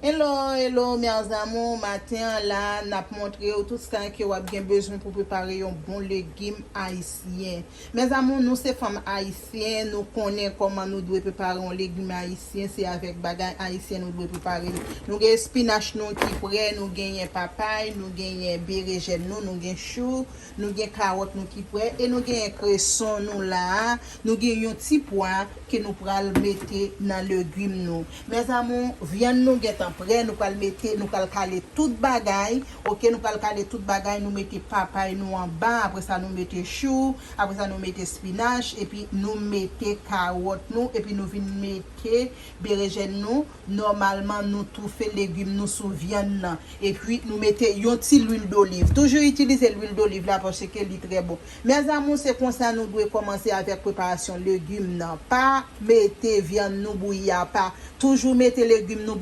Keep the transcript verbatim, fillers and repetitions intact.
Hello, hello, mes amours. Maten an la, n ap montre w tout sa ke w ap gen bezwen pou prepare yon bon legim ayisyen. Mes amours, nou se fanm ayisyen, nou konnen kòman nou dwe prepare yon legim ayisyen, se avèk bagay ayisyen nou dwe prepare l. Nou gen espinach nou ki prè, nou genyen papay, nou genyen berejèn nou, nou gen chou, nou gen kawòt nou ki prè, e nou genyen kreson nou la a, nou gen yon ti pwa ke nou pral mete nan legim nou. Mes amours, vyann nou gentan prè, nou pral mete, nou pral kale tout bagay, oke, nou pral kale tout bagay, nou mete papay nou anba, apre sa nou mete chou, apre sa nou mete espinach, epi nou mete kawòt nou, epi nou vin mete berejèn nou. Nòmalman, nou toufe legim nou sou vyann nan. Epi, nou mete yon ti lwil doliv. Toujou itilize lwil doliv la paske li trè bon. Mes amours, se konsa nou dwe kòmanse avèk preparasyon legim nan. Pa mete vyann nou bouyi apa. Toujou mete legim nou